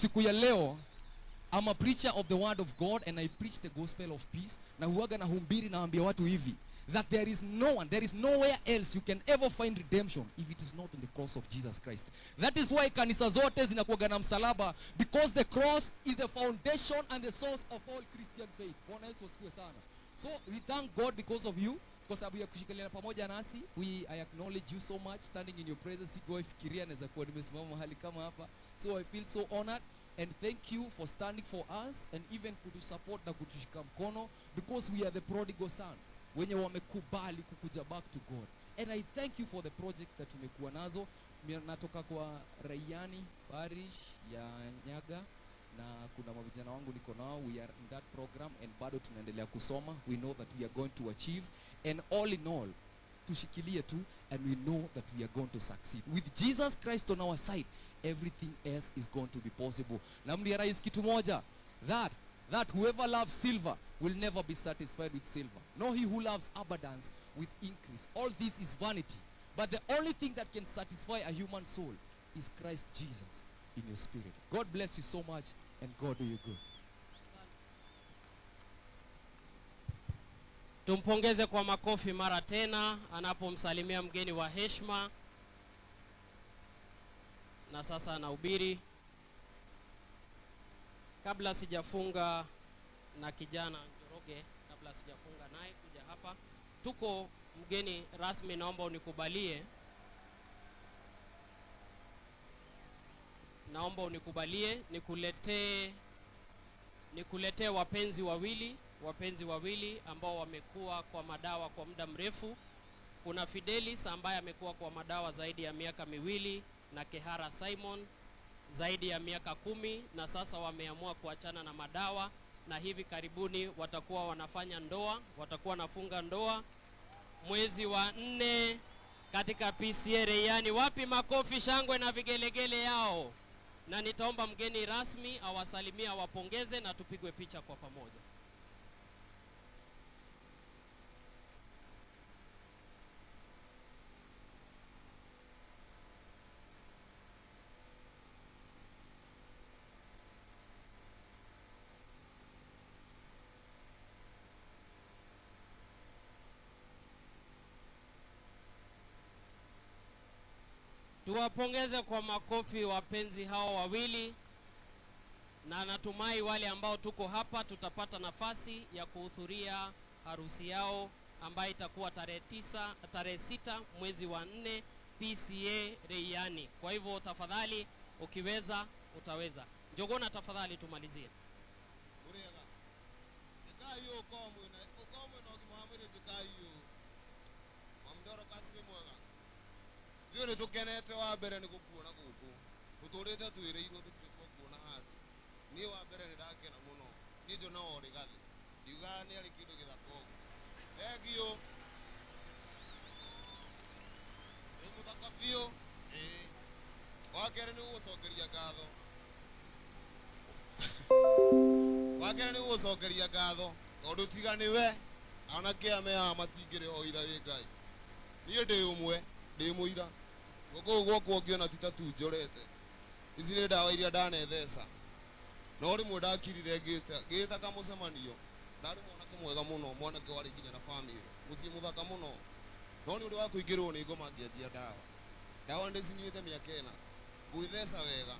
Siku ya leo I'm a preacher of the word of God and I preach the gospel of peace. Na huwaga na humbiri naambia watu hivi that there is no one, there is nowhere else you can ever find redemption if it is not on the cross of Jesus Christ. That is why kanisa zote zinakuwaga na msalaba, because the cross is the foundation and the source of all Christian faith. Bwana Yesu asifiwe sana. So we thank God because of you, kwa sababu ya kushikiliana pamoja nasi. I acknowledge you so much standing in your presence. Sikuwahi fikiria naweza kuwa nimesimama mahali kama hapa. So I feel so honored and thank you for standing for us and even kutusupport na kutushika mkono, because we are the prodigal sons wenye wamekubali kukuja back to God. And I thank you for the project that tumekuwa nazo. Mimi natoka kwa Rayani Parish ya Nyaga na kuna mavijana wangu niko nao, we are in that program and bado tunaendelea kusoma. We know that we are going to achieve, and all in all tushikilie tu, and we know that we are going to succeed with Jesus Christ on our side. Everything else is going to be possible. Na mrealize kitu moja, that whoever loves silver will never be satisfied with silver, nor he who loves abundance with increase. All this is vanity, but the only thing that can satisfy a human soul is Christ Jesus in your spirit. God bless you so much and God do you good. Tumpongeze kwa makofi mara tena anapomsalimia mgeni wa heshima. Na sasa anahubiri. Kabla sijafunga na kijana Njoroge, kabla sijafunga naye kuja hapa, tuko mgeni rasmi, naomba unikubalie. Naomba unikubalie nikuletee wapenzi wawili ambao wamekuwa kwa madawa kwa muda mrefu. Kuna Fidelis ambaye amekuwa kwa madawa zaidi ya miaka 2 na Kehara Simon zaidi ya miaka 10, na sasa wameamua kuachana na madawa, na hivi karibuni watakuwa wanafanya ndoa, watakuwa wanafunga ndoa mwezi wa 4 katika PCEA Rayani. Wapi makofi, shangwe na vigelegele yao? Na nitaomba mgeni rasmi awasalimie, awapongeze na tupigwe picha kwa pamoja. Tuwapongeze kwa makofi wapenzi hao wawili, na natumai wale ambao tuko hapa tutapata nafasi ya kuhudhuria harusi yao ambayo itakuwa tarehe 6 mwezi wa 4 PCEA Rayani. Kwa hivyo tafadhali ukiweza utaweza. Njogona tafadhali tumalizie. Urega. Zikayo komwe na komwe na kimwamire zikayo. Mamdoro kasime mwega. Ithuĩ nĩ tũkenete wa mbere nĩ gũkuona gũkũ. Tũtũrĩte twĩrĩirwo tũtirĩ twakuona handũ. Niĩ wa mbere nĩ ndakena mũno. Niĩ njonaga o Rigathĩ. Ndiugaga nĩ arĩ kĩndũ gĩthaka ũguo. Thengiũ. Wĩ mũthaka biũ. Ĩĩ. Wa kerĩ nĩ gũgũcokeria ngatho. Wa kerĩ nĩ gũgũcokeria ngatho tondũ tiga nĩwe anake aya me haha matingĩrĩ o ira wĩ Ngai. Niĩ ndĩ ũmwe, ndĩ mũira. Guoko kũu gwakwa ũngĩona ti ta tu njorete. Ici nĩ ndawa iria ndanetheca. No rĩmwe ndakirire ngĩta kamũcemanio. Ndarĩ mwanake mwega mũno, mwanake warĩ nginya na family, mũciĩ mũthaka mũno. No nĩ ũndũ wa kũingĩrwo nĩ ngoma ngĩanjia ndawa. Ndawa ndĩcinyuĩte mĩaka ĩna. Ngwĩtheca wega.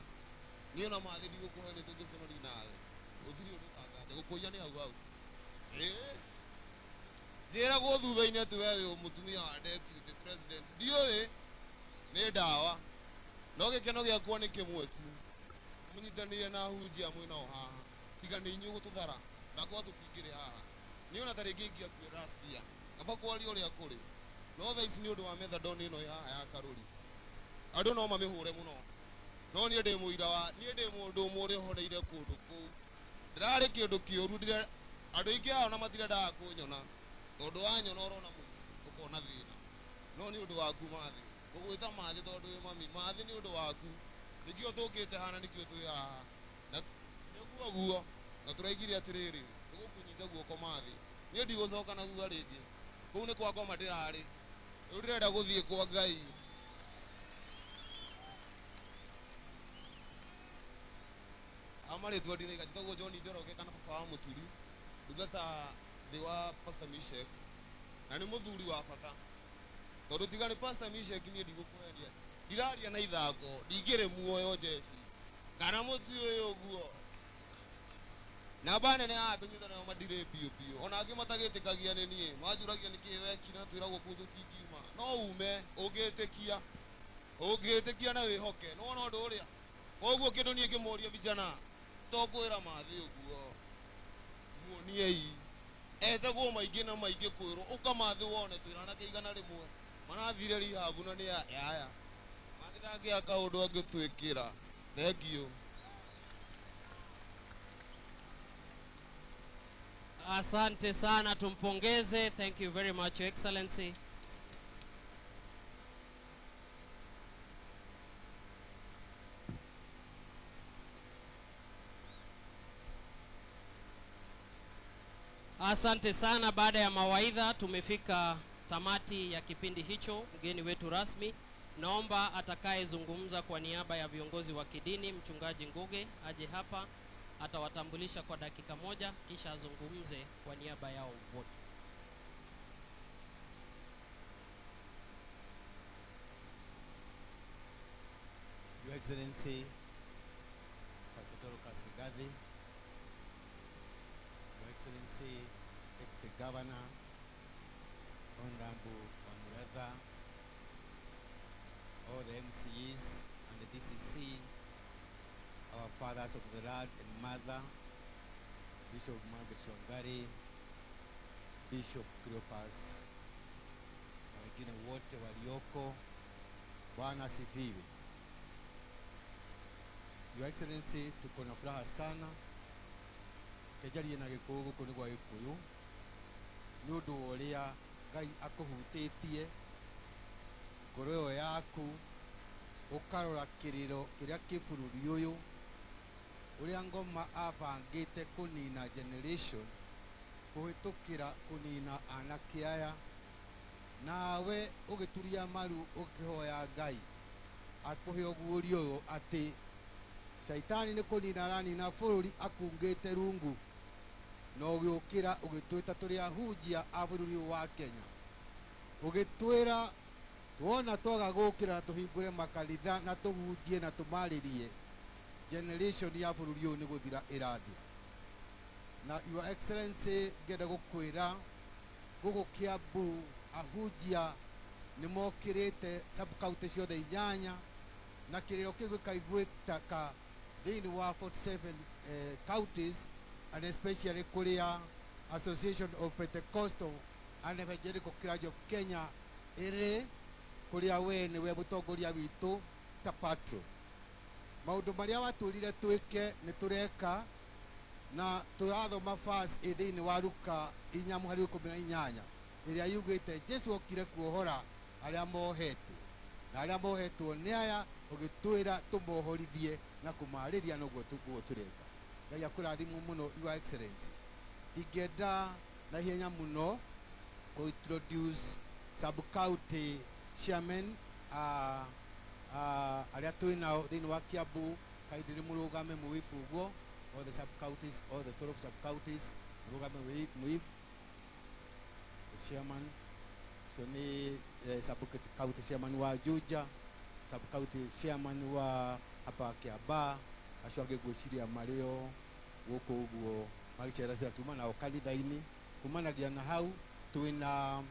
Niĩ ona mathĩ ndigũkũhe nĩ tũngĩcemania nawe. Gũtirĩ ũndũ ũtanganja. Gũkũiya nĩ hau hau. Ĩĩ. Njĩragwo thutha-inĩ atĩ we wĩ mũtumia wa deputy president. Ndiũĩ nĩ ndawa. No gĩkeno gĩakwa nĩ kĩmwe tu. Mũnyitanĩire na ahunjia mwĩ nao haha. Tiga nĩ inyuĩ gũtũthara. Ndakwa tũtingĩrĩ haha. Niĩ ona ta rĩngĩ ingĩakuire last year. Kaba kwaria ũrĩa kũrĩ. No thaa ici nĩ ũndũ wa methadone ĩno ĩ haha ya Karũri. Andũ no mamĩhũre mũno. No niĩ ndĩ mũira wa, niĩ ndĩ mũndũ ũmwe ũrĩa ũhoneire kũndũ kũu. Ndĩrarĩ kĩndũ kĩũru, andũ aingĩ ao na matirendaga kũnyona. Tondũ wanyona ũrona mũici, ũkona thĩna. No nĩ ũndũ waku Mathĩ. Ngũgwĩta Mathĩ tondũ wĩ mami. Mathĩ nĩ ũndũ waku. Nĩkĩo tũkĩte haha na nĩkĩo twĩ haha. Na nĩguo guo. Na tũraigire atĩrĩrĩ, tũgũkũnyita guoko Mathĩ. Niĩ ndigũcoka na thutha rĩngĩ. Kũu nĩ kwa ngoma ndĩrarĩ. Rĩu ndĩrenda gũthiĩ kwa Ngai. Amarĩtwa ndiraiga njĩtagwo John Njoroge kana baba wa Mũturi, ndungata thĩ wa Pastor Mishek, na nĩ mũthuri wa bata tondũ tiga nĩ Pastor Mishek niĩ ndigũkwendia, ndiraria na ithako, ndingĩrĩ muoyo jeshi kana mũtu ũyũ ũguo. Namba nene haha tũnyitanaga nayo madirĩ biũ biũ, ona angĩ matagĩtĩkagia nĩ niĩ manjũragia nĩkĩĩ wekire na twĩragwo kũu tũtingiuma. No ume ũngĩtĩkia, ũngĩtĩkia na wĩhoke, nĩwona ũndũ ũrĩa. Koguo kĩndũ niĩ ngĩmoria vijana to kwĩra mathĩ ũguo, muoniei etagwo maingĩ na maingĩ kwĩrwo ũka mathĩ wone twĩna anake 100 marathire rehab na nĩ yaya mathĩ ndangĩaka kaũndũ angĩtwĩkĩra. Thank you. Asante sana, tumpongeze. Thank you very much, Your Excellency. Asante sana. Baada ya mawaidha tumefika tamati ya kipindi hicho. Mgeni wetu rasmi, naomba atakayezungumza kwa niaba ya viongozi wa kidini, Mchungaji Nguge, aje hapa, atawatambulisha kwa dakika moja, kisha azungumze kwa niaba yao wote. Your Excellency, Pastor Dorcas Kigathi, Your Excellency, Deputy Governor, Honorable Wamũretha, all the MCEs and the DCC, our fathers of the land and mother, Bishop Margaret Wangari, Bishop Cleopas, na wengine wote walioko, Bwana asifiwe. Your Excellency, tuko na furaha sana kenjarie na Gĩkũyũ gũkũ nĩ gwa Gĩkũyũ nĩ ũndũ wa ũrĩa Ngai akũhutĩtie ngoro ĩyo yaku, ũkarora kĩrĩro kĩrĩa kĩ bũrũri ũyũ, ũrĩa ngoma abangĩte kũnina generation kũhĩtũkĩra kũnina anake aya, nawe ũgĩturia maru ũkĩhoya Ngai akũhe ũguũrio ũyũ atĩ Shaitani nĩ kũnina aranina bũrũri akungĩte rungu, na ũgĩũkĩra ũgĩtwĩta tũrĩ ahunjia a bũrũri ũyũ wa Kenya, ũgĩtwĩra tuona twaga gũkĩra na tũhingũre makanitha na tũhunjie na tũmarĩrie generation ya bũrũri ũyũ nĩ gũthira ĩrathira. Na Your Excellency, ngĩenda gũkwĩra gũkũ Kiambu ahunjia nĩ mokĩrĩte sub-county ciothe 8, na kĩrĩro kĩu gĩkaiguĩka thĩinĩ wa 47 counties, and especially kũrĩa Association of Pentecostal and Evangelical Clergy of Kenya ĩrĩ, kũrĩa we nĩwe mũtongoria witũ ta patron. Maũndũ marĩa watwĩrire twĩke nĩ tũreka, na tũrathoma verse ĩ thĩinĩ wa Luka 4:18 ĩrĩa yugĩte Jesu okire kuohora arĩa mohetwo, na arĩa mohetwo nĩ aya ũgĩtwĩra tũmohorithie na kũmarĩria, noguo tũreka. Ngai akũrathimwo mũno, Your Excellency. Ingĩenda na ihenya mũno kũ introduce sub-county chairman arĩa twĩ nao thĩinĩ wa Kiambu, kaindĩrĩ mũrũgame mũwibu ũguo, all the sub-counties, all the 12 sub-counties, mũrũgame mũwibu, the chairman, so ni sub-county chairman wa Juja, sub-county chairman wa hapa Kiambaa, acio angĩ ngwĩciria marĩo gũkũ ũguo magĩceracera tuma nao kanitha-inĩ. Kumanagia na hau twĩna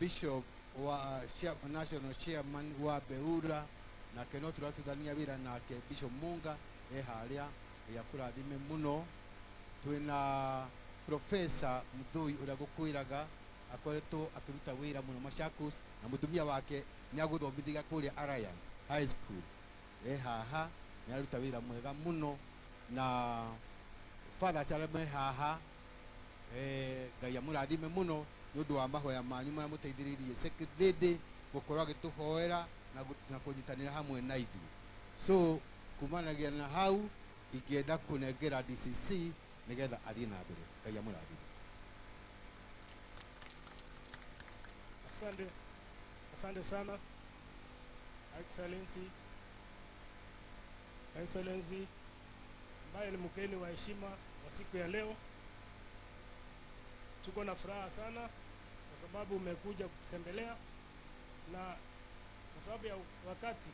bishop wa national chairman wa Beura, nake no tũratutania wĩra nake Bishop Munga e harĩa, Ngai akũrathime mũno. Twĩna Professor Muthui ũrĩa ngũkwĩraga akoretwo akĩruta wĩra mũno Machakos, na mũtumia wake nĩ agũthomithagia kũrĩa Alliance High School, e haha nĩ aruta wĩra mwega mũno, na fathers arĩa me haha, Ngai amũrathime mũno nĩ ũndũ wa mahoya manyu marĩa mũteithĩrĩirie Second gũkorwo agĩtũhoera na kũnyitanĩra hamwe na ithuĩ. So kumanagia na hau ingĩenda kũnengera DCC nĩgetha athiĩ na mbere. Ngai amũrathime. Asante, asante sana Excellency, Excellency, ambaye ni mgeni wa heshima wa siku ya leo. Tuko na furaha sana kwa sababu umekuja kutembelea, na kwa sababu ya wakati